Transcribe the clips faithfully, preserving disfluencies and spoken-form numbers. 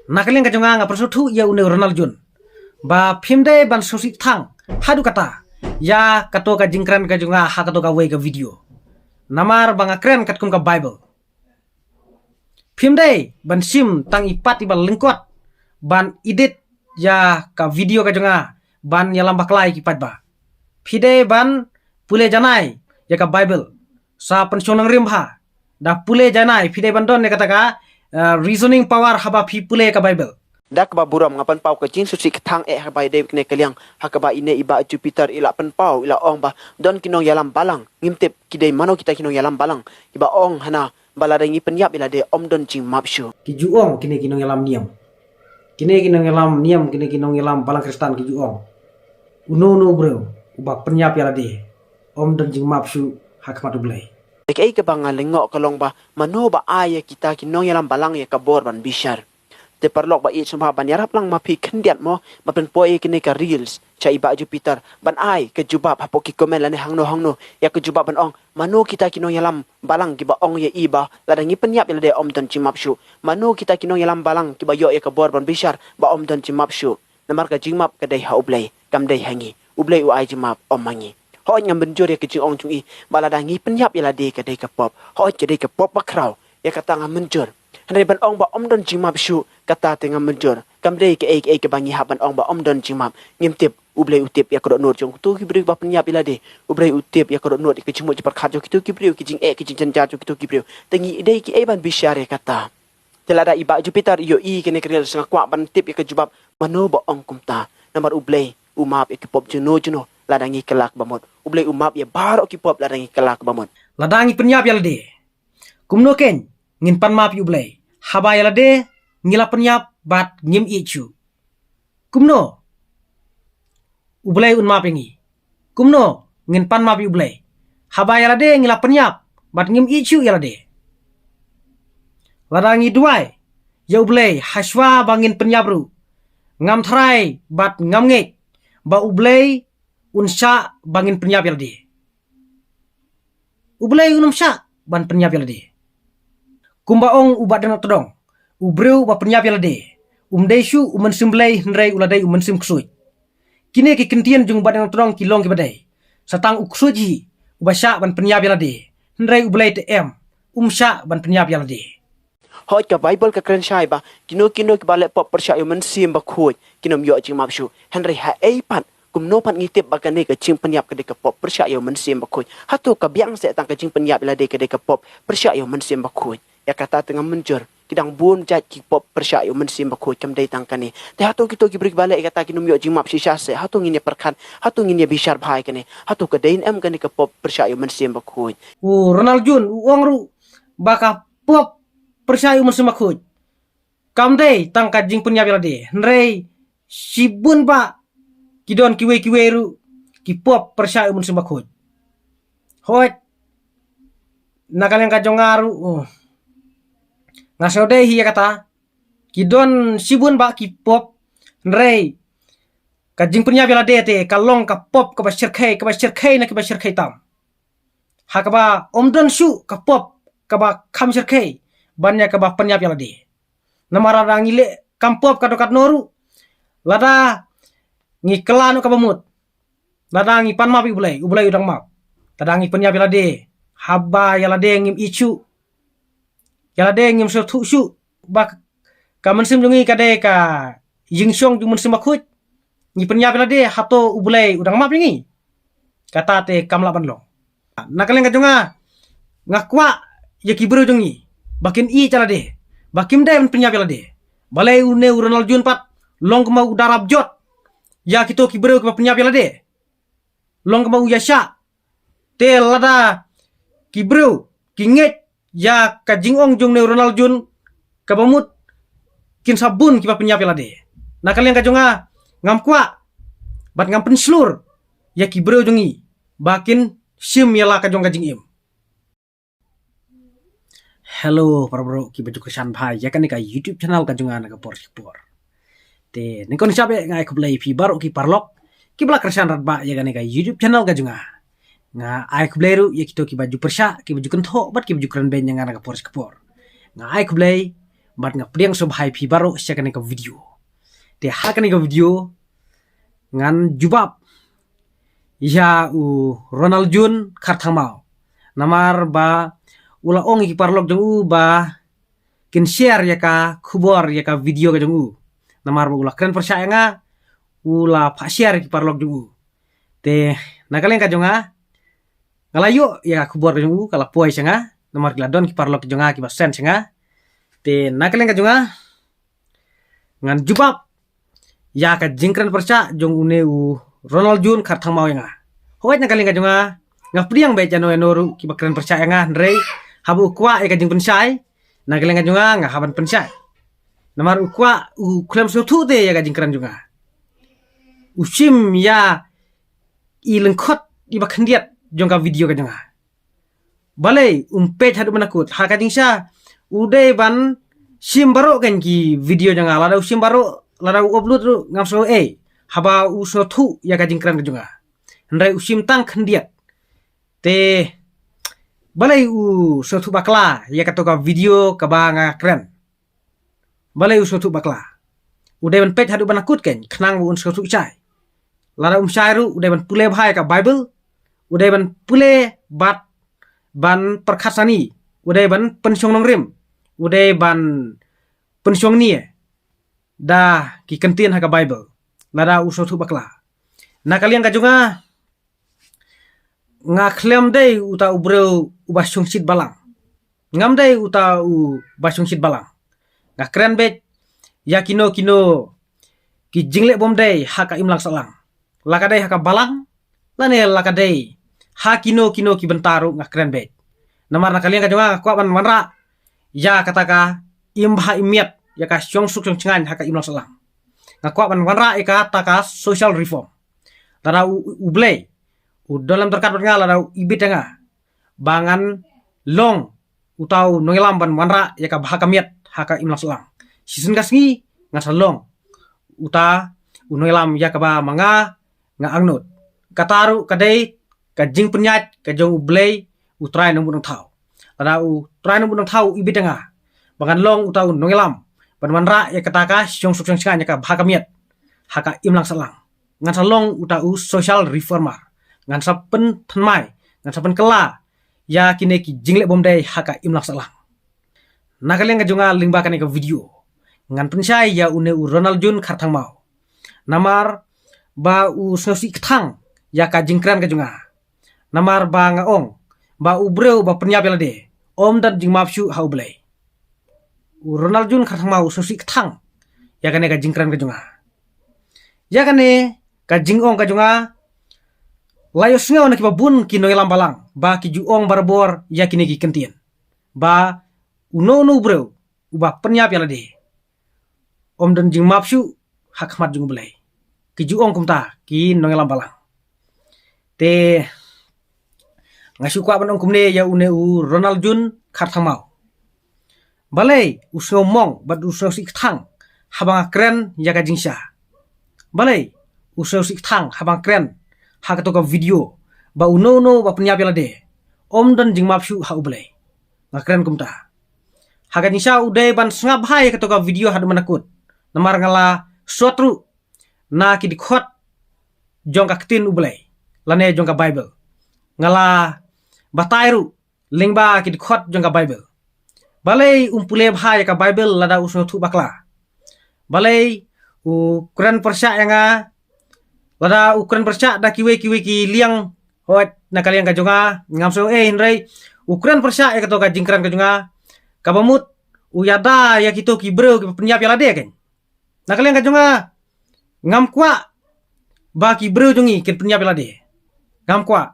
Na ka liang ka jong nga nga pyrshah thuh ïa une u Ronald Jun ba phim dei ban sngewsih thang haduh katta ïa kato ka jingkren ka jong nga ha kato kawei ka video. Namar ba nga kren katkum ka Bible. Phim dei ban shim tang i pat iba lyngkot ban edit ïa ka video ka jong nga ban ïalam bakla ïa ki paidbah. Phi dei ban pule janai ïa ka Bible. Sa pynshong nongrim bha. Da pule janai, phi dei ban don ïa kata ka, eh, reasoning power haba phi pule ïa ka Bible. Da kaba burom nga pynpaw ka jingsngewsih thang eh ha kaba ïadei bad kane ka liang, ha kaba ine i Bah Jupiter i la pynpaw, i la ong ba don ki nongïalam balang. Ngim tip ki dei mano kita ki nongïalam balang kiba ong hana ba lada ngi pynïap ïa lade ym don jingmap shuh. Ki ju ong kine ki nongïalam niam. Kine ki nongïalam niam, kine ki nongïalam balang Khristan ki ju ong, uno uno u briew uba pynïap ïa lade ym don jingmap shuh ha khmat U Blei. Kaei kaba nga lyngngoh ka long ba mano ba ai ïa kita ki nongïalam balang ïa ka bor ban bishar. Te paralok ba ïeit sngewbha ban ïarap lang ma phi khyndiat mo ban pynpoi ïa kine ka reels sha i Bah Jupiter ban ai ka jubab hapoh ki comment lane hangno hangno ïa ka jubab ban ong mano kita ki nongïalam balang kiba ong ïa i ba lada ngi pynïap ïa lade ym don jingmap shuh. Mano kita ki nongïalam balang kiba ïoh ïa ka bor ban bishar ba ym don jingmap shuh. Namar ka jingmap ka dei ha U Blei, kam dei ha ngi. U Blei u ai jingmap, ym ma ngi. Hooid, ngam mynjur ïa ka jingong jong i ba lada ngi pynïap ïa lade ka dei ka pop. Hooid, ka dei ka pop bakhraw. Ïa kata ngam mynjur. Hynrei ban ong ba ym don jingmap shuh, kata te ngam mynjur. Kam dei kaei kaei kaba ngi hap ban ong ba ym don jingmap. Ngim tip, U Blei u tip ïa ka dohnud jong kito ki briew ba pynïap ïa lade. U Blei u tip ïa ka dohnud, ïa ka jingmut jingpyrkhat jong kito ki briew, ki jingeh, ki jingjynjar jong kito ki briew. Te ngi dei kiei ban bishar ïa kata? Te lada i Bah Jupiter i ïohi ïa kane ka reels, nga kwah ban tip ïa ka jubab mano ba ong kumta. Namar U Blei u map ïa ki pop juno juno lada ngi kylla kaba mut. U Blei u map ïa baroh ki pop lada ngi kylla kaba mut. Lada ngi pynïap ïa lade, kumno keiñ ngin pan map ïa U Blei haba ïa lade ngi la pynïap bad ngim ïeit shuh? Kumno U Blei un map ïa ngi? Kumno ngin pan map ïa U Blei haba ïa lade ngi la pynïap bad ngim ïeit shuh ïa lade? Lada ngi duwai ïa U Blei hashwa ba ngin pynïap ruh, ngam tharai bad ngam ngeit ba U Blei un shah ba ngin pynïap ïa lade. U Blei un ym shah ban pynïap ïa lade. Kumba ong u Bah Dang Tdong, u briew uba pynïap ïa lade um dei shuh u Mynsiem Blei, hynrei u la dei u mynsiem ksuid. Kine ki kyntien jong u Bah Dang Tdong ki long kiba dei. Sa tang u ksuid hi uba shah ban pynïap ïa lade, hynrei U Blei te em, um shah ban pynïap ïa lade. Hooid, ka Baibl ka kren shai ba kino kino kiba leh pop pyrshah ïa u Mynsiem Bakhuid kin ym ïoh jingmap shuh. Hynrei haei pat, kumno pat ngi tip ba kane ka jingpynïap ka dei ka pop pyrshah ïa u Mynsiem Bakhuid? Hato ka biang seh tang ka jingpynïap ïa lade ka dei ka pop pyrshah ïa u Mynsiem Bakhuid? Ïa kata te ngam mynjur. Ki dang bun jait ki pop pyrshah ïa u Mynsiem Bakhuid, kam dei tang kane. Te hato kito ki briew kiba leh ïa kata kin ym ïoh jingmap shisha seh? Hato ngin ïa pyrkhat, hato ngin ïa bishar bha ïa kane? Hato ka dei ne em kane ka pop pyrshah ïa u Mynsiem Bakhuid? U Ronald Jun u ong ruh ba ka pop pyrshah ïa u Mynsiem Bakhuid kam dei tang ka jingpynïap ïa lade, hynrei shibun bah ki don kiwei kiwei ruh ki pop pyrshah ïa u Mynsiem Bakhuid. Hooid, na ka liang ka jong nga ruh, oh, nga sngewdei hi ïa kata. Ki don shibun bah ki pop, hynrei ka jingpynïap ïa lade te ka long ka pop kaba shyrkhei, kaba shyrkhei na kiba shyrkhei tam. Ha kaba ym don shuh ka pop kaba kham shyrkhei ban ïa kaba pynïap ïa lade. Namar lada ngi leh kam pop katno katno ruh, lada ngi kylla noh kaba mut, lada ngi pan map ïa U Blei, U Blei u dang map. Lada ngi pynïap ïa lade, haba ïa lade ngim ïeit shuh, ïa lade ngim sngewthuh shuh ba ka mynsiem jong ngi ka dei ka jingshong jong u Mynsiem Bakhuid, ngi pynïap ïa lade, hato U Blei u dang map ïa ngi? Kata te kam lah ban long. Na ka liang ka jong nga, nga kwah ïa ki briew jong ngi ba kin ïeit ïa lade, ba kim dei ban pynïap ïa lade. Balei une u Ronald Jun pat long kumba u da rap jot ïa kito ki briew kiba pynïap ïa lade? Long kumba u ïa shah. Te lada ki briew ki ngeit ïa ka jingong jong une u Ronald Jun, kaba mut kin sa bun kiba pynïap ïa lade. Na ka liang ka jong nga, ngam kwah bad ngam pynshlur ïa ki briew jong ngi ba kin shim ïa la ka jong ka jingim. Hello para baroh kiba ju kyrshan bha ïa kane ka YouTube channel ka jong nga na ka por sha ka por. Te nyngkong nyngkong eh nga ai khublei ïa phi baroh ki paralok kiba la kyrshan radbah ïa kane ka YouTube channel ka jong nga. Nga ai khublei ruh ïa kito kiba ju pyrshah, kiba ju kynthoh bad kiba ju kren beiñ ïa nga na ka por sha ka por. Nga ai khublei bad nga pdiang sngewbha ïa phi baroh sha kane ka video. Te ha kane ka video ngan jubab ïa u Ronald June Kharthangmaw. Namar ba u la ong ïa ki paralok jong u ba kin share ïa ka khubor, ïa ka video ka jong u. Namar ba u la kren pyrshah ïa nga, u la phah share ïa ki paralok jong u. Te na ka liang ka jong nga, nga la ïoh ïa ka khubor ka jong u, ka la poi sha nga. Namar ki la don ki paralok jong nga kiba send sha nga. Te na ka liang ka jong nga, ngan jubab ïa ka jingkren pyrshah jong une u Ronald June Kharthangmaw ïa nga. Hooid, na ka liang ka jong nga, nga pdiang beit ïano ïano ruh kiba kren pyrshah ïa nga, hynrei haba u kwah ïa ka jingpynshai, na ka liang ka jong nga, nga hap ban pynshai. Namar u kwah, u khlem sngewthuh te ïa ka jingkren jong nga. U shim ïa i lyngkhot iba khyndiat jong ka video ka jong nga. Balei um peit haduh mynakut? Ha ka jingshisha u dei ban shim baroh kein ki video jong nga. Lada u shim baroh, lada u upload ruh, ngam sngew ei haba u sngewthuh ïa ka jingkren ka jong nga. Hynrei u shim tang khyndiat. Te balei u sngewthuh bakla ïa kato ka video kaba nga kren? Balei u sngewthuh bakla? U dei ban peit haduh mynakut kein, khnang ba un sngewthuh shai. Lada um shai ruh, u dei ban pule bha ïa ka Bible, u dei ban pule bad ban pyrkhat sani, u dei ban pynshong nongrim, u dei ban pynshong nia da ki kyntien ha ka Bible. Lada u sngewthuh bakla, na ka liang ka jong nga, nga khlem dei uta u briew uba shongshit balang. Ngam dei uta uba shongshit balang. Nga kren beit ïa kino kino ki jingleh bymdei ha ka imlang sahlang. La ka dei ha ka balang, lane la ka dei ha kino kino ki bynta ruh nga kren beit. Namar na ka liang ka jong nga, nga kwah ban wanrah ïa kata ka im bha im miat, ïa ka shongsuk shongshngaiñ ha ka imlang sahlang. Nga kwah ban wanrah ïa kata ka social reform. Lada u, u Blei u don lem tyrkat bad nga, lada u ibit ïa nga ba ngan long uta u nongïalam ban wanrah ïa ka bha ka miat ha ka imlang sahlang, shisien ka sngi ngan sa long uta u nongïalam ïa kaba ma nga nga angnud. Kata ruh ka dei ka jingpynïaid ka jong u Blei, u Trai Nongbuh Nongthaw. Lada u Trai Nongbuh Nongthaw u ibit ïa nga ba ngan long uta u nongïalam ban wanrah ïa kata ka shongsuk shongshngaiñ ïa ka bha ka miat ha ka imlang sahlang, ngan sa long uta u social reformer. Ngan sa pynthymmai, ngan sa pynkylla ïa kine ki jingleh bymdei ha ka imlang sahlang. Na ka liang ka jong nga, lyngba kane ka video, ngan pynshai ïa une u Ronald June Kharthangmaw. Namar ba u sngewsih kthang ïa ka jingkren ka jong nga. Namar ba nga ong ba u briew ba pynïap ïa lade, ym don jingmap shuh ha u Blei. U Ronald June Kharthangmaw u sngewsih kthang ïa kane ka jingkren ka jong nga. Ïa kane ka jingong ka jong nga la ïohsngew na kiba bun ki nongïalam balang ba ki ju ong barabor ïa kine ki kyntien, ba uno uno u briew uba pynïap ïa lade, ym don jingmap shuh ha khmat jong u Blei. Ki ju ong kumta ki nongïalam balang. Te nga shu kwah ban ong kumne ïa une u Ronald June Kharthangmaw. Balei u sngewmong bad u sngewsih kthang haba nga kren ïa ka jingshisha? Balei u sngewsih kthang haba nga kren ha kato ka video ba uno uno ba pynïap ïa lade, ym don jingmap shuh ha u Blei? Nga kren kumta. Ha ka jingshisha u dei ban sngap bha ïa kato ka video haduh mynakut. Namar nga la sot ruh na ki dkhot jong ka ktien u Blei, lane jong ka Bible. Nga la batai ruh lyngba ki dkhot jong ka Bible. Balei um pule bha ïa ka Bible lada u sngewthuh bakla? Balei u kren pyrshah ïa nga lada u kren pyrshah da kiwei kiwei ki liang? Hooid, na ka liang ka jong nga, ngam sngew ei, hynrei u kren pyrshah ïa kato ka jingkren ka jong nga, kaba mut u ïada ïa kito ki briew kiba pynïap ïa lade kein. Na ka liang ka jong nga, ngam kwah ba ki briew jong ngi kin pynïap ïa lade. Ngam kwah.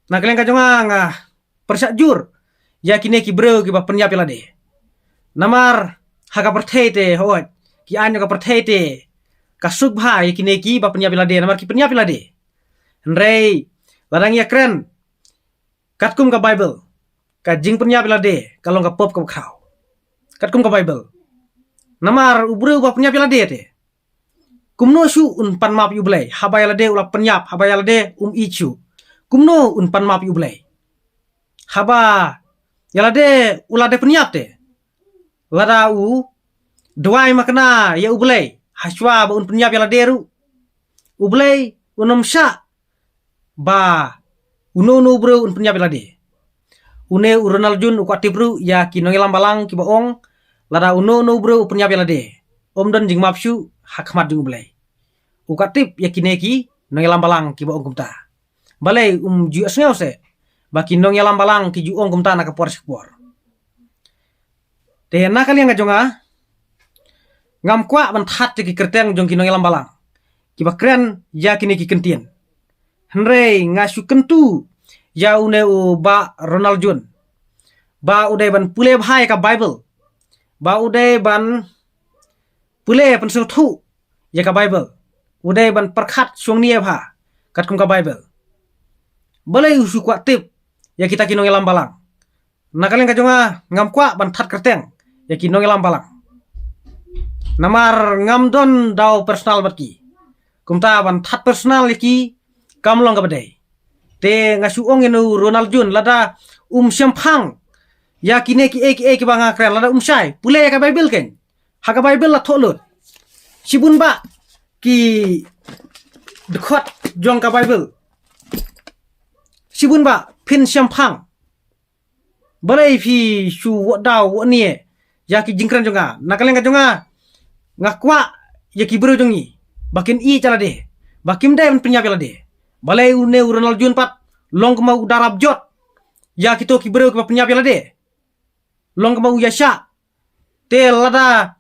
Na ka liang ka jong nga, nga pyrshah jur ïa kine ki briew kiba pynïap ïa lade. Namar ha ka pyrthei te, hooid, ki aiñ ka pyrthei te ka suk bha ïa kine kiba pynïap ïa lade, namar ki pynïap ïa lade. Hynrei lada ngi ïakren katkum ka Bible, ka jingpynïap ïa lade ka long ka pop kaba khraw. Katkum ka Bible. Namar u briew ba pynïap ïa lade te, kumno shuh un pan map ïa u Blei haba ïa lade u la pynïap, haba ïa lade um ïeit shuh? Kumno un pan map ïa u Blei haba ïa lade u la dep pynïap te? lada u duwai makna ïa U Blei hashwa ba un pynïap ïa lade ruh, U Blei un ym shah ba uno uno u briew un pynïap ïa lade. Une u Ronald June u kwah tip ruh ïa ki nongïalam balang kiba ong, lada uno uno u briew u pynïap ïa lade, ym don jingmap shuh ha khmat jong U Blei. U kwah tip ïa kine ki nongïalam balang kiba ong kumta. Balei um ju ïohsngew seh ba ki nongïalam balang ki ju ong kumta na ka por sha ka por? Te na ka liang ka jong nga, ngam kwah ban that ïa ki kyrteng jong ki nongïalam balang kiba kren ïa kine ki kyntien. Hynrei nga shu kyntu ïa une u Bah Ronald June ba u dei ban pule bha ïa ka Baibl, ba u dei ban pule pynsngewthuh ïa ka Baibl, u dei ban pyrkhat shongnia bha katkum ka Baibl. Balei u shu kwah tip ïa kita ki nongïalam balang? Na ka liang ka jong nga, ngam kwah ban that kyrteng ïa ki nongïalam balang, namar ngam don daw personal bad ki. Kumta ban that personal ïa ki kam long kaba dei. Te nga shu ong ïa une u Ronald June, lada um shemphang ïa kine kiei kiei kiba nga kren, lada um shai, pule ïa ka Baibl kein. Ha ka Baibl la thoh lut shibun bah ki dkhot jong ka Baibl. Shibun bah, phin shemphang. Balei phi shu wad daw wad nie ïa ki jingkren jong nga? Na ka liang ka jong nga, nga kwah ïa ki briew jong ngi ba kin ïeit ïa lade, ba kim dei ban pynïap ïa lade. Balei une u Ronald June pat long kumba u da rap jot ïa kito ki briew kiba pynïap ïa lade? Long kumba u ïa shah. Te lada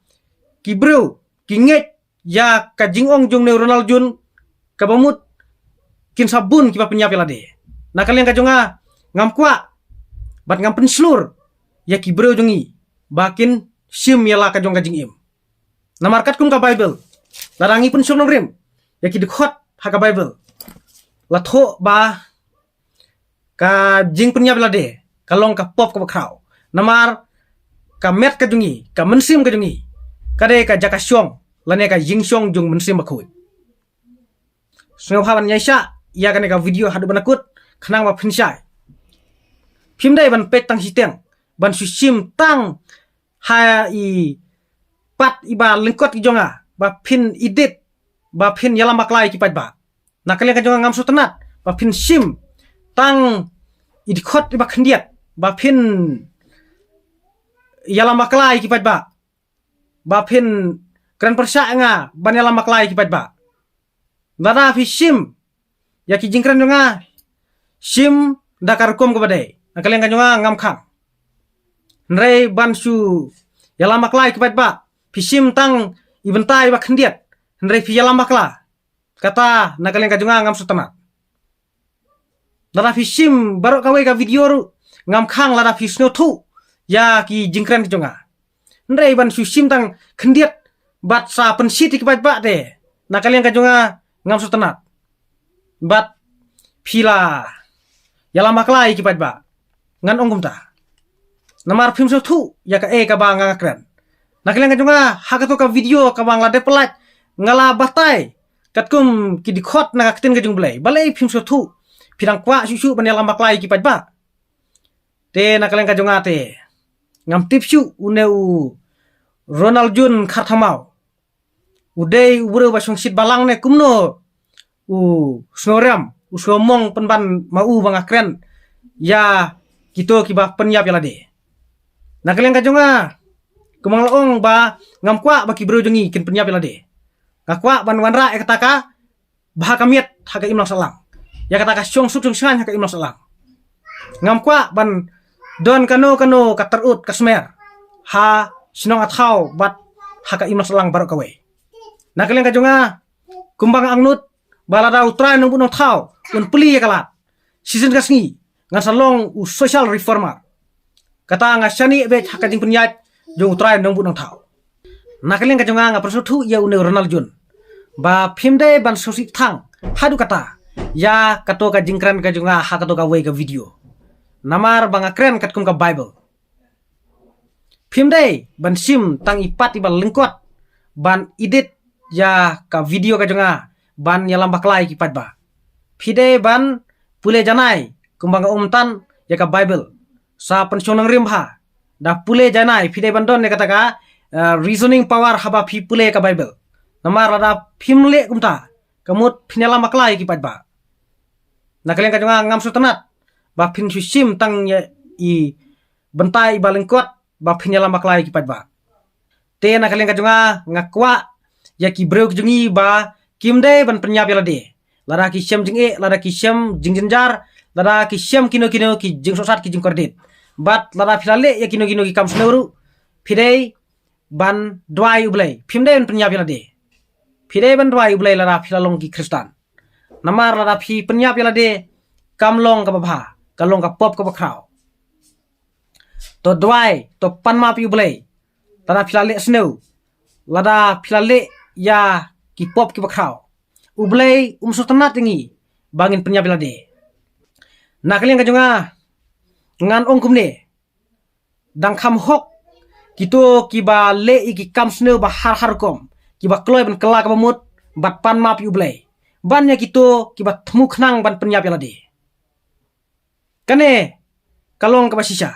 ki briew ki ngeit ïa ka jingong jong une u Ronald June, kaba mut kin sa bun kiba pynïap ïa lade. Na ka liang ka jong nga, ngam kwah bad ngam pynshlur ïa ki briew jong ngi ba kin shim ïa la ka jong ka jingim. Namar katkum ka Baibl, lada ngi pynshong nongrim ïa ki dkhot ha ka Baibl, la thoh ba ka jingpynïap ïa lade ka long ka pop kaba khraw. Namar ka met ka jong ngi, ka mynsiem ka jong ngi, ka dei ka jaka shong lane ka jingshong jong u Mynsiem Bakhuid. Sngewbha ban ïaishah ïa kane ka video haduh ba na kut, khnang ba phin shai. Phim dei ban peit tang shiteng, ban shu shim tang ha i pat iba lyngkot ki jong nga ba phin edit, ba phin ïalam bakla ïa ki paidbah. Na ka liang ka jong nga, ngam sngewtynnat ba phin shim tang i dkhot iba khyndiat ba phin ïalam bakla ïa ki paidbah, ba phin kren pyrshah ïa nga ban ïalam bakla ïa ki paidbah. Lada phi shim ïa ki jingkren jong nga, shim da ka rukom kaba dei. Na ka liang ka jong nga, ngam khang. Hynrei ban shu ïalam bakla ïa ki paidbah, phi shim tang i bynta iba khyndiat, hynrei phi ïalam bakla, kata na ka liang ka jong nga, ngam sngewtynnat. Lada phi shim baroh kawei ka video ruh, ngam khang lada phi sngewthuh ïa ki jingkren ki jong nga. Hynrei ban shu shim tang khyndiat bad sa pynshit ïa ki paidbah te, na ka liang ka jong nga, ngam sngewtynnat. Bad phi la ïalam bakla ïa ki paidbah. Ngan ong kumta namar phim sngewthuh ïa kaei kaba nga kren. Na ka liang ka jong nga, ha kato ka video kaba nga la dep pyllait, nga la batai katkum ki dkhot na ka ktien ka jong U Blei. Balei phim sngewthuh? Phi dang kwah shuh shuh ban ïalam bakla ïa ki paidbah. Te na ka liang ka jong nga te, ngam tip shuh une u Ronald June Kharthamaw u dei u briew ba shongshit balang ne kumno u sngewrem, u sngewmong pynban ma u ba nga kren ïa kito kiba pynïap ïa lade. Na ka liang ka jong nga, kumba nga la ong ba ngam kwah ba ki briew jong ngi kin pynïap ïa lade. Nga kwah ban wanrah ïa kata ka bha ka miat ha ka imlang sahlang, ïa kata ka shongsuk shongshngaiñ ha ka imlang sahlang. Ngam kwah ban don kano kano ka tyrut ka smer ha shnong ha thaw bad ha ka imlang sahlang baroh kawei. Na ka liang ka jong nga, kumba nga angnud ba lada U Trai Nongbuh Nongthaw un plie ïa ka lad, shisien ka sngi ngan sa long u social reformer. Kata nga shaniah beit ha ka jingpynïaid jong U Trai Nongbuh Nongthaw. Na ka liang ka jong nga, nga pynsngewthuh ïa une u Ronald June ba phim dei ban sngewsih thang haduh katta ïa kato ka jingkren ka jong nga ha kato kawei ka video. Namar ba nga kren katkum ka Baibl. Phim dei ban shim tang i pat iba lyngkot ban edit ïa ka video ka jong nga ban ïalam bakla ïa ki paidbah. Phi dei ban pule janai kumba nga ong myntan ïa ka Baibl. Sa pynshong nongrim bha. da pule janai, phi dei ban don ïa kata ka, eh, reasoning power haba phi pule ka Bible. Namar lada phim leh kumta, ka mut phin ïalam bakla ïa ki paidbah. Na ka liang ka jong nga ngam sngewtynnat ba phin shu shim tang ïa i bynta iba lyngkot ba phin ïalam bakla ïa ki paidbah. Te na ka liang ka jong nga nga kwah ïa ki briew ki jong ngi ba kim dei ban pynïap ïa lade. Lada ki shem jingeh, lada ki shem jingjynjar, lada ki shem kino kino ki jingsohsat ki jingkordit. Bad lada phi la leh ïa kino kino ki kam sniew ruh, phi dei ban duwai U Blei. Phim dei ban pynïap ïa lade. Phi dei ban duwai U Blei lada phi la long ki Khristan. Namar lada phi pynïap ïa lade, kam long kaba bha, ka long ka pop kaba khraw. To duwai, to pan map ïa U Blei. Lada phi la leh sniew, lada phi la leh ïa ki pop kiba khraw, U Blei um sngewtynnat ïa ngi ba ngin pynïap ïa lade. Na ka liang ka jong nga, ngan ong kumne, dang kham hok kito kiba leh ïa ki kam sniew ba har har rukom, kiba kloi ban kylla kaba mut bad pan map ïa U Blei, ban ïa kito kiba thmu khnang ban pynïap ïa lade. Kane ka long kaba shisha.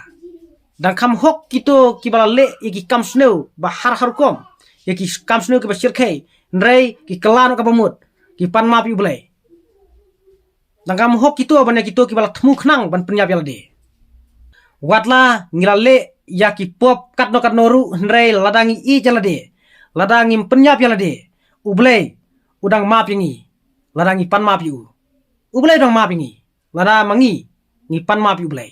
Dang kham hok kito kiba la leh ïa ki kam sniew ba har har rukom, ïa ki kam sniew kiba shyrkhei, hynrei ki kylla noh kaba mut, ki pan map ïa U Blei. Dang kham hok kito ban ïa kito kiba la thmu khnang ban pynïap ïa lade. Wat la ngi la leh ïa ki pop katno katno ruh, hynrei lada ngi ïeit ïa lade, lada ngim pynïap ïa lade, U Blei u dang map ïa ngi. Lada ngi pan map ïa u, U Blei u dang map ïa ngi. Lada ma ngi ngi pan map ïa U Blei.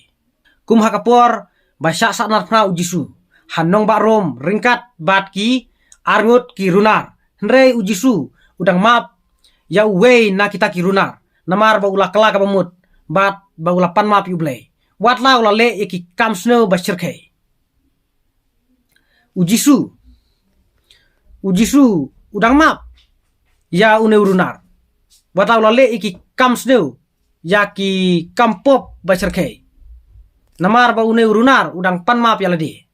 Kum ha ka por ba shah sahnarphna U Jisu ha nongbah Rom ryngkat bad ki arngut ki runar, hynrei U Jisu u dang map ïa uwei na kita ki runar, namar ba u la kylla kaba mut bad ba u la pan map ïa U Blei, wat la u la leh ïa ki kam sniew ba shyrkhei. U Jisu, U Jisu u dang map ïa une u runar, wat la u la leh ïa ki kam sniew, ïa ki kam pop ba shyrkhei. Namar ba une u runar u dang pan map ïa lade.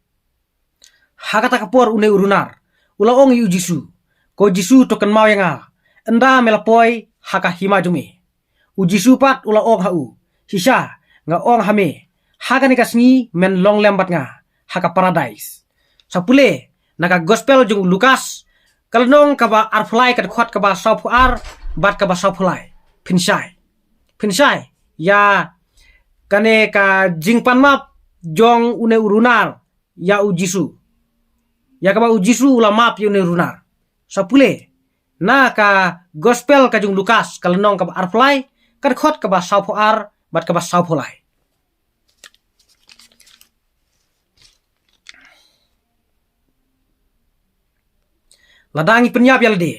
Ha kata ka por une u runar u la ong ïa U Jisu, "Ko Jisu, to kynmaw ïa nga ynda me la poi ha ka hima jong me." U Jisu pat u la ong ha u, "Shisha nga ong ha me, ha kane ka sngi men long lem bad nga ha ka paradais." Sa pule na ka gospel jong u Lukas, ka lynnong kaba arphew lai, ka dkhot kaba sawphew ar bad kaba sawphew lai. Phin shai, phin shai ïa kane ka jingpan map jong une u runar ïa U Jisu, ïa kaba U Jisu u la map ïa une u runar. Sa pule na ka gospel ka jong u Lukas, ka lynnong kaba arphew lai, ka dkhot kaba sawphew ar bad kaba sawphew lai. Lada ngi pynïap ïa lade,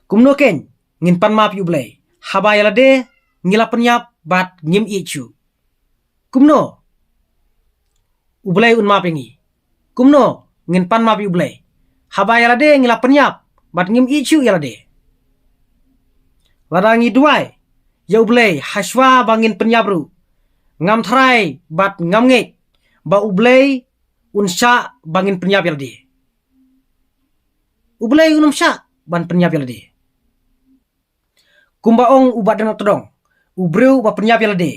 kumno keiñ ngin pan map ïa U Blei haba ïa lade ngi la pynïap bad ngim ïeit shuh? Kumno U Blei un map ïa ngi? Kumno ngin pan map ïa U Blei haba ïa lade ngi la pynïap bad ngim ïeit shuh ïa lade? Lada ngi duwai ïa U Blei ha shuwa ba ngin pynïap ruh, ngam tharai bad ngam ngeit ba U Blei un shah ba ngin pynïap ïa lade. U Blei un ym shah ban pynïap ïa lade. Kumba ong u Bah Daniel Tdong, u briew uba pynïap ïa lade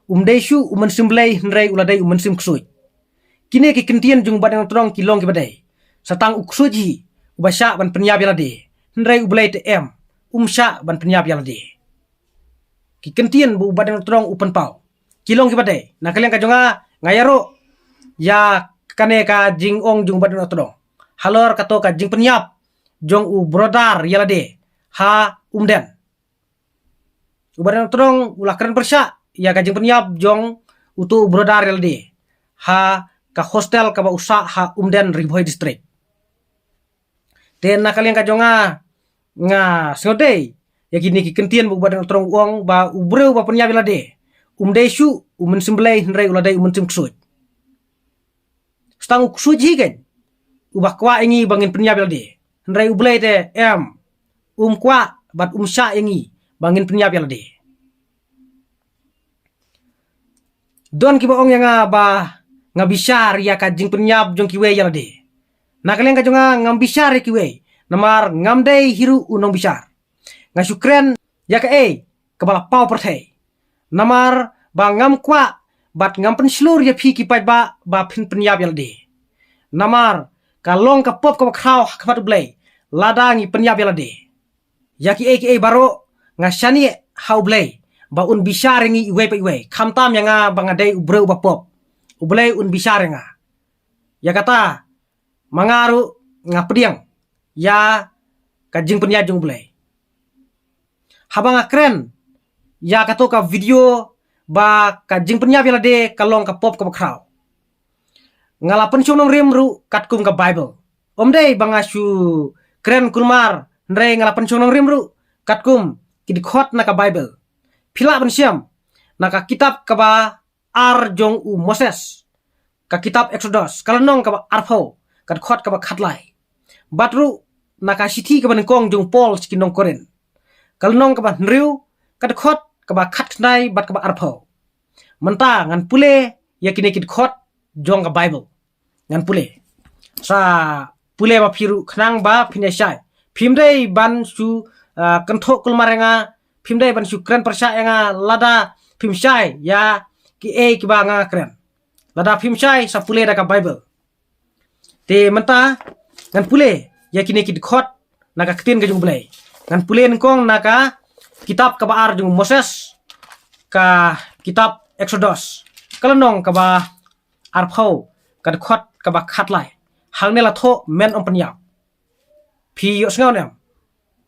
um dei shuh u mynsiem Blei, hynrei u la dei u mynsiem ksuid. Kine ki kyntien jong u Bah Daniel Tdong ki long kiba dei. Sa tang u ksuid hi uba shah ban pynïap ïa lade, hynrei U Blei te em, um shah ban pynïap ïa lade. Ki kyntien ba u Bah Daniel Tdong u pynpaw ki long kiba dei. Na ka liang ka jong nga, nga ïaroh ïa kane ka jingong jong u Bah Daniel Tdong halor kato ka jingpynïap jong u brother ïa lade ha Umden. U Bah Daniel Tdong u la kren pyrshah ïa ka jingpynïap jong uto u brother ïa lade ha ka hostel kaba u sah ha Umden, Ri Bhoi District. Te na ka liang ka jong nga, nga sngewdei ïa kine ki kyntien ba u Bah Daniel Tdong u ong ba u briew uba pynïap ïa lade um dei shuh u mynsiem Blei, hynrei u la dei u mynsiem ksuid. Sa tang u ksuid hi keiñ uba kwah ïa ngi ba ngin pynïap ïa lade, hynrei U Blei te em, um kwah bad um shah ïa ngi ba ngin pynïap ïa lade. Don kiba ong ïa nga ba nga bishar ïa ka jingpynïap jong kiwei ïa lade. Na ka liang ka jong nga, ngam bishar ïa kiwei, namar ngam dei hi ruh u nongbishar. Nga shu kren ïa kaei kaba la paw pyrthei, namar ba ngam kwah Bad ngam pynshlur ïa phi ki paidbah ba phin pynïap ïa lade. Namar ka long ka pop kaba khraw ha khmat U Blei lada ngi pynïap ïa lade. Ïa kiei kiei baroh nga shaniah ha U Blei ba un bishar ïa ngi iwei pa iwei, khamtam ïa nga ba nga dei u briew ba pop. U Blei un bishar ïa nga. Ïa kata ma nga ruh nga pdiang ïa ka jingpynïaid jong U Blei. Haba nga kren ïa kato ka video ba ka jingpynïap ïa lade ka long ka pop kaba khraw, nga la pynshong nongrim ruh katkum ka Bible. Ym dei ba nga shu kren kulmar, hynrei nga la pynshong nongrim ruh katkum ki dkhot na ka Bible. Phi lah ban shem na ka kitab kaba ar jong u Moses, ka kitab Eksodos, ka lynnong kaba arphew, ka dkhot kaba khatlai. Bad ruh na ka shithi kaba nyngkong jong u Paul sha ki nong Korinth, ka lynnong kaba hynriew, ka dkhot kaba khatkhyndai bad kaba arphew. Mynta ngan pule ïa kine ki dkhot jong ka Bible. Ngan pule. Sa pule ma phi ruh khnang ba phin ïa shai. Phim dei ban shu, ah, kynthoh kulmar ïa nga, phim dei ban shu kren pyrshah ïa nga lada phim shai ïa kiei kiba nga kren. Lada phim shai sa pule da ka Bible. Te mynta ngan pule ïa kine ki dkhot na ka ktien ka jong U Blei. Ngan pule nyngkong na ka kitab kaba ar jong u Moses, ka kitab Eksodos, ka lynnong kaba arphew, ka dkhot kaba khatlai. Hangne la thoh men ym pynïap. Phi ïohsngew ne em?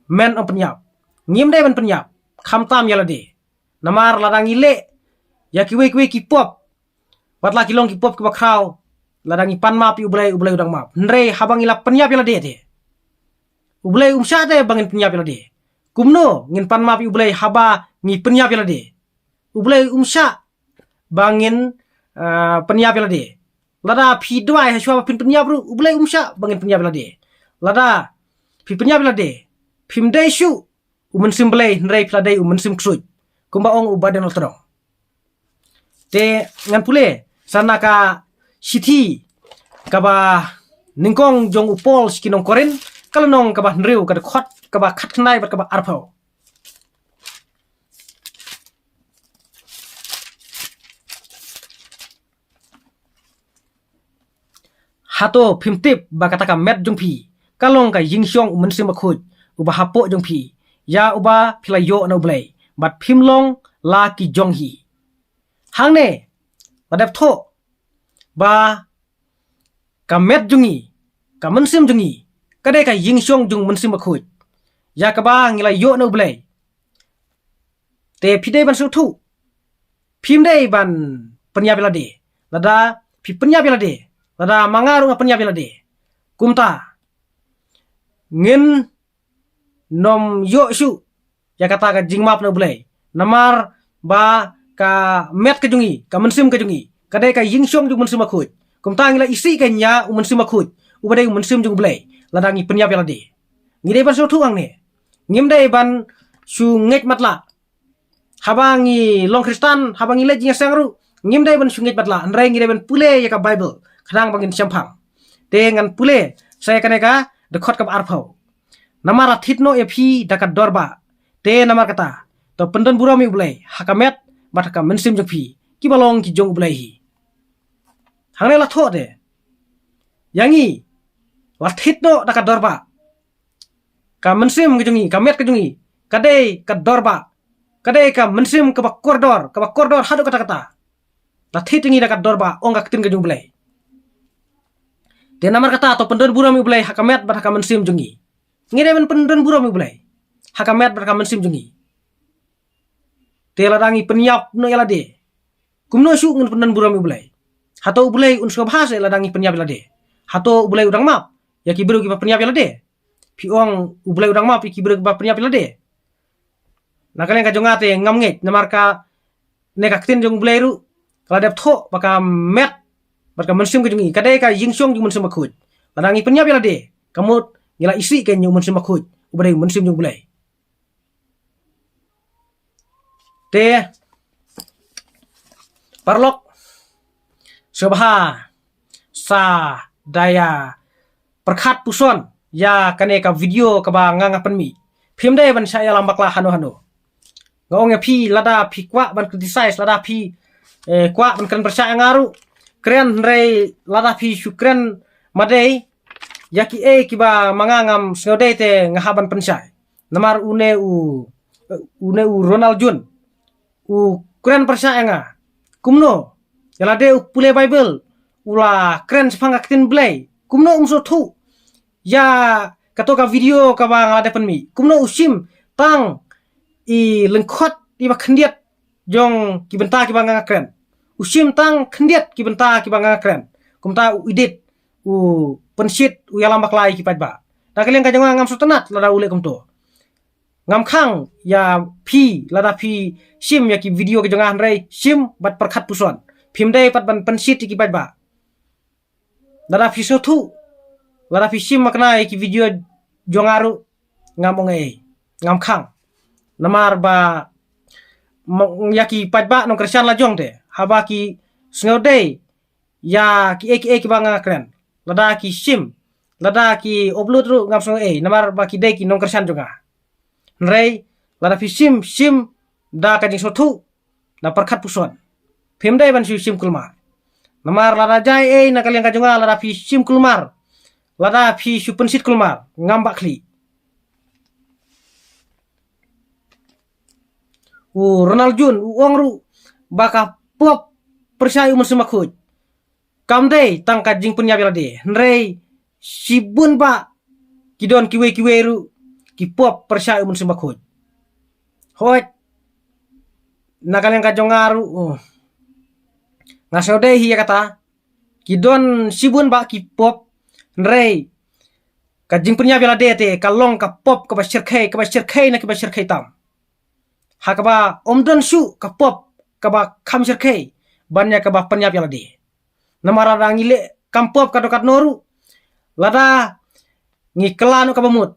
Men ym pynïap. Ngim dei ban pynïap, khamtam ïa lade. Namar lada ngi leh ïa kiwei kiwei ki pop, wat la ki long ki pop kiba khraw, lada ngi pan map ïa U Blei, U Blei u dang map. Hynrei haba ngi la pynïap ïa lade te, U Blei um shah te ba ngin pynïap ïa lade. Kumno ngin pan map ïa U Blei haba ngi pynïap ïa lade? U Blei um shah ba ngin, ah, pynïap ïa lade. Lada phi duwai ha shuwa ba phin pynïap ruh, U Blei um shah ba ngin pynïap ïa lade. Lada phi pynïap ïa lade, phim dei shuh u Mynsiem Blei, hynrei phi la dei u mynsiem ksuid, kumba ong u Bah Donald Trump. Te ngan pule sa na ka shithi kaba nyngkong jong u Paul sha ki nong Korinth, ka lynnong kaba hynriew, ka dkhot kaba khatkhyndai bad kaba arphew. Hato phim tip ba kata ka met jong phi ka long ka ïingshong u Mynsiem Bakhuid uba hapoh jong phi, ïa uba phi la ïoh na U Blei, bad phim long la ki jong hi? Hangne la dep thoh ba ka met jong ngi, ka mynsiem jong ngi, ka dei ka ïingshong jong u Mynsiem Bakhuid, ïa kaba ngi la ïoh na U Blei. Te phi dei ban sngewthuh, phim dei ban pynïap ïa lade. Lada phi pynïap ïa lade, lada ma nga ruh nga pynïap ïa lade, kumta ngin nym ïoh shuh ïa kata ka jingmap na U Blei. Namar ba ka met ka jong ngi, ka mynsiem ka jong ngi, ka dei ka ïingshong jong u Mynsiem Bakhuid. Kumta ngi la isih kein ïa u Mynsiem Bakhuid, uba dei u Mynsiem jong U Blei, lada ngi pynïap ïa lade. Ngi dei ban sngewthuh hangne. Ngim dei ban shu ngeit matlah. Haba ngi long Khristan, haba ngi leit jingïaseng ruh, ngim dei ban shu ngeit matlah, hynrei ngi dei ban pule ïa ka Bible khnang ba ngin shemphang. Te ngan pule sa ïa kane ka dkhot kaba arphew. Namar la thied noh ïa phi da ka dor bah, te namar kata, to pyndon burom ïa U Blei ha ka met bad ha ka mynsiem jong phi, kiba long ki jong U Blei hi. Hangne la thoh te ïa ngi, la thied noh da ka dor bah. Ka mynsiem ka jong ngi, ka met ka jong ngi, ka dei ka dor bah, ka dei ka mynsiem kaba kordor, kaba kordor haduh katta katta. La thied ïa ngi da ka dor bah, ong ka ktien ka jong U Blei. Te namar kata, to pyndon burom ïa U Blei ha ka met bad ha ka mynsiem jong ngi. Ngi dei ban pyndon burom ïa U Blei ha ka met bad ha ka mynsiem jong ngi. Te lada ngi pynïap noh ïa lade, kumno shuh ngin pyndon burom ïa U Blei? Hato U Blei un sngewbha seh lada ngi pynïap ïa lade? Hato U Blei u dang map ïa ki briew kiba pynïap ïa lade? Phi ong U Blei u dang map ïa ki briew kiba pynïap ïa lade? Na ka liang ka jong nga te ngam ngeit, namar kane ka ktien jong U Blei ruh ka la dep thoh ba ka met bad ka mynsiem ka jong ngi ka dei ka ïingshong jong u Mynsiem Bakhuid. Lada ngi pynïap ïa lade, ka mut ngi la isih kein ïa u Mynsiem Bakhuid, uba dei u Mynsiem jong U Blei. Te paralok, sngewbha sa da ïa pyrkhat puson ïa kane ka video kaba nga nga pynmih. Phim dei ban shah ïalam bakla hano hano. Nga ong ïa phi, lada phi kwah ban criticize, lada phi eh, kwah ban kren pyrshah ïa nga ruh. Kren hynrei lada phi shu kren madei ïa kiei kiba ma nga ngam sngewdei te nga hap ban pynshai. Namar une u, une u Ronald Jun u kren pyrshah ïa nga. Kumno? Ïa lade u pule Bible, u la kren shaphang ka ktien Blei. Kumno um sngewthuh ïa kato ka video kaba nga la dep pynmih? Kumno u shim tang i lyngkhot iba khyndiat jong ki bynta kiba nga kren? U shim tang khyndiat ki bynta kiba nga kren. Kumta u edit, u pynshit, u ïalam bakla ïa ki paidbah. Na ka liang ka jong nga ngam sngewtynnat lada u leh kumto. Ngam khang ïa phi lada phi shim ïa ki video ki jong nga, hynrei shim bad pyrkhat puson. Phim dei pat ban pynshit ïa ki paidbah. Lada phi sngewthuh, lada phi shim makna ïa ki video jong nga ruh, ngam ong ei, ngam khang. Namar ba ma-, ïa ki paidbah nongkyrshan la jong te, haba ki sngewdei ïa kiei kiei kiba nga kren, lada ki shim, lada ki upload ruh ngam sngew ei, namar ba ki dei ki nongkyrshan jong nga. Hynrei lada phi shim, shim da ka jingsngewthuh, da pyrkhat puson. Phim dei ban shu shim kulmar. Namar lada jia ei na ka liang ka jong nga, lada phi shim kulmar, lada phi shu pynshit kulmar, ngam bah khlieh. U Ronald Jun u ong ruh ba ka pop pyrshah ïa u Mynsiem Bakhuid kam dei tang ka jingpynïap ïa lade, hynrei shibun bah ki don kiwei kiwei ruh ki pop pyrshah ïa u Mynsiem Bakhuid. Hooid, na ka liang ka jong nga ruh, oh, nga sngewdei hi ïa kata. Ki don shibun bah ki pop, hynrei ka jingpynïap ïa lade te ka long ka pop kaba shyrkhei, kaba shyrkhei na kiba shyrkhei tam. Ha kaba ym don shuh ka pop kaba kham shyrkhei ban ïa kaba pynïap ïa lade. Namar lada ngi leh kam pop katno katno ruh, lada ngi kylla noh kaba mut,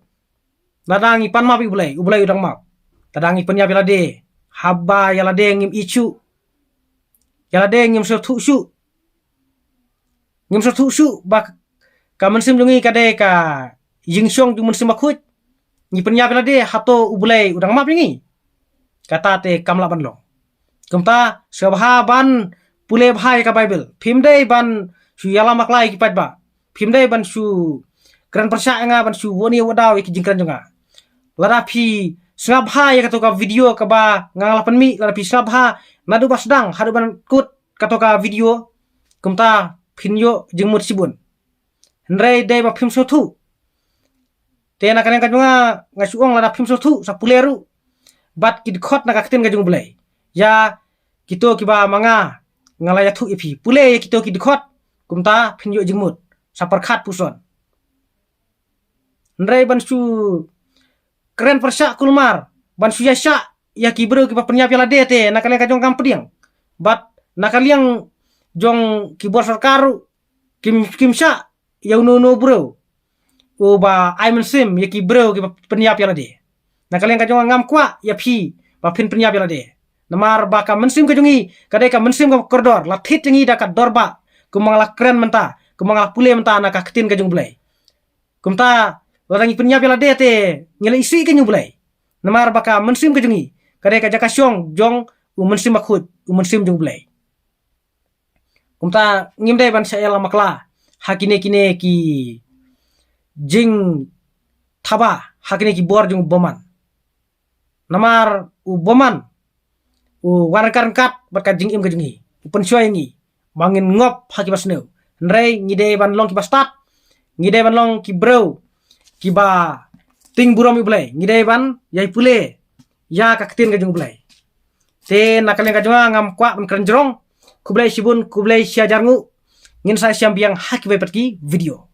lada ngi pan map ïa U Blei, U Blei u dang map. Lada ngi pynïap ïa lade, haba ïa lade ngim ïeit shuh, ïa lade ngim sngewthuh shuh, ngim sngewthuh shuh ba ka mynsiem jong ngi ka dei ka jingshong jong u Mynsiem Bakhuid, ngi pynïap ïa lade, hato U Blei u dang map ïa ngi? Kata te kam lah ban long. Kumta sngewbha ban pule bha ïa ka Baibl. Phim dei ban shu ïalam bakla ïa ki paidbah. Phim dei ban shu kren pyrshah ïa nga, ban shu wad ïa wad daw ïa ki jingkren jong nga. Lada phi sngap bha ïa kato ka video kaba nga la pynmih, lada phi sngap bha naduh ba sdang haduh ban kut kato ka video, kumta phin ïoh jingmut shibun. Hynrei dei ba phim sngewthuh. Te na ka liang ka jong nga, nga shu ong lada phim sngewthuh, sa pule ruh bad ki dkhot na ka ktien ka jong U Blei ïa kito kiba ma nga nga la ïathuh ïa phi. Pule ïa kito ki dkhot, kumta phin ïoh jingmut. Sa pyrkhat puson. Hynrei ban shu kren pyrshah kulmar, ban shu ïaishah ïa ki briew kiba pynïap ïa lade te na ka liang ka jong nga kam pdiang. Bad na ka liang jong ki bor sorkar ruh kim, kim shah ïa uno uno u briew uba ai mynsiem ïa ki briew kiba pynïap ïa lade. Na ka liang ka jong nga ngam kwah ïa phi ba phin pynïap ïa lade. Namar ba ka mynsiem ka jong ngi ka dei ka mynsiem kaba kordor, la thied ïa ngi da ka dor bah, kumba nga la kren mynta, kumba nga la pule mynta na ka ktien ka jong U Blei. Kumta lada ngi pynïap ïa lade te ngi la isih ïa ka jong U Blei. Namar ba ka mynsiem ka jong ngi ka dei ka jaka shong jong u Mynsiem Bakhuid, u Mynsiem jong U Blei. Kumta ngim dei ban sa ïalam bakla ha kine kine ki jingthaba, ha kine ki bor jong u bymman. Namar u bymman u wan ryngkat ryngkat bad ka jingim ka jong ngi, u pynshoi ïa ngi ba ngin ngop ha kiba sniew. Hynrei ngi dei ban long kiba stad, ngi dei ban long ki briew kiba tieng burom ïa U Blei, ngi dei ban ïai pule ïa ka ktien ka jong U Blei. Te na ka liang ka jong nga ngam kwah ban kren jrong. Khublei shibun, khublei shihajar nguh. Ngin sa ïashem biang ha kiwei pat ki video.